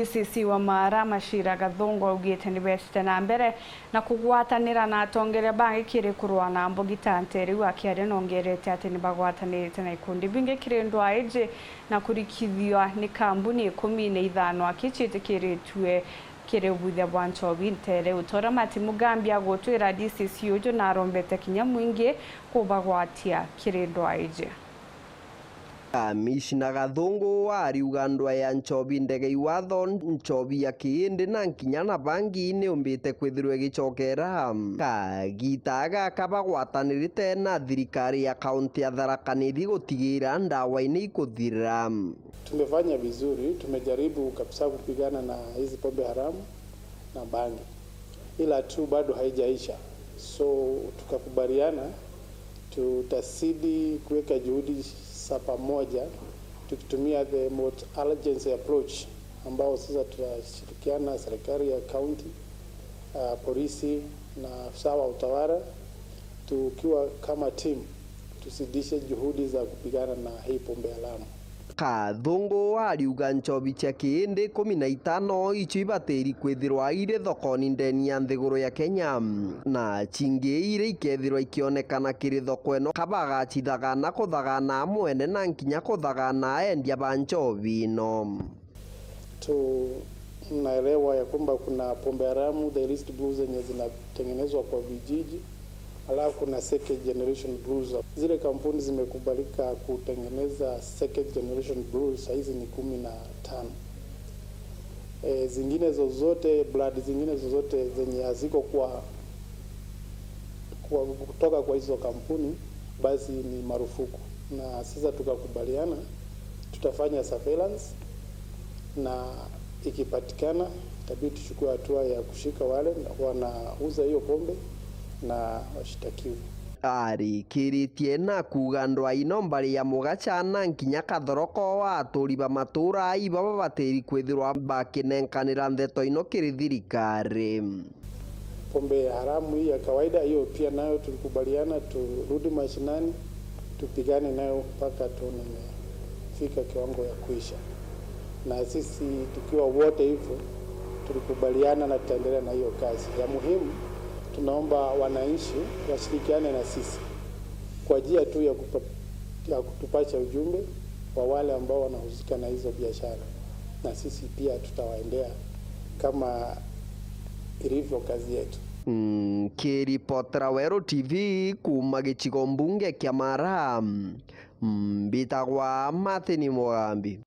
DCC wa Mara Machira Gathungu augite ni betite na mbere na kugwatanira na atongoria bangi kiri kurua na mbogi ta nteriu akiaria nongerete ati ni bagwatanirite na ikundi bingi kiri ndwa iji na kurikithio ni kambuni 15 akichiitikiritue kiri ubuthia bwa nchobi ntere utora Martin Mugambi agutwira DCC uju na arombete kinya mwingi kubagwatia kiri ndwa iji. Kamishna Gathungu ariuga ndwa ya nchobi ndege iwatho nchobi ya kiindi na nkinya na bangi niumbite kwithirwa igichokera kagita gaka bagwatanirite na thirikari ya kaunti ya Tharaka Nithi gutigira ndawa-ini ikuthira. Tumefanya vizuri, tumejaribu kabisa kupigana na hizi pombe haramu na bangi, ila tu bado haijaisha, so tukakubaliana tutazidi kuweka juhudi za pamoja tukitumia the multi-agency approach, ambao sasa tutashirikiana serikali ya county, polisi na afisa wa utawala, tukiwa kama team tuzidishe juhudi za kupigana na hii pombe haramu. Kathungu ariuga nchobi cia kiindi 15 icio ibatiri kwithirwa iri thoko-ini ndeni ya nthiguru ya Kenya na chingi iria ikethirwa ikionekana kiri thoko ino kabagacithagana kuthagana mwene na nkinya kuthagana endia ba nchobi ino. Tunaelewa ya kwamba kuna pombe haramu, the illicit brews zenye zinatengenezwa kwa vijiji, alafu kuna second generation brews. Zile kampuni zimekubalika kutengeneza second generation brews saizi ni 15. Zingine zozote brand zingine zozote zenye haziko kwa kutoka kwa hizo kampuni basi ni marufuku. Na sasa tukakubaliana tutafanya surveillance, na ikipatikana itabidi tuchukue hatua ya kushika wale wanauza hiyo pombe na washtakiwe. Arikiritie na kuga ndwa ino mbari ya mugaca na nkinya kathoroko wa aturi ba matura iba babatiri kwithirwa bakinenkanira ntheto ino kiri thirikari. Pombe haramu hii ya kawaida hiyo pia nayo tulikubaliana turudi mashinani tupigane nayo mpaka tuone imefika kiwango ya kuisha, na sisi tukiwa wote hivyo tulikubaliana na tutaendelea na hiyo kazi. Ya muhimu tunaomba wananchi washirikiane na sisi kwa njia tu ya kutupasha ujumbe wa wale ambao wanahusika na hizo biashara, na sisi pia tutawaendea kama ilivyo kazi yetu. Nkiripotera Weru TV kuma gicigo mbunge kia Mara, mbitagwa Martin Mugambi.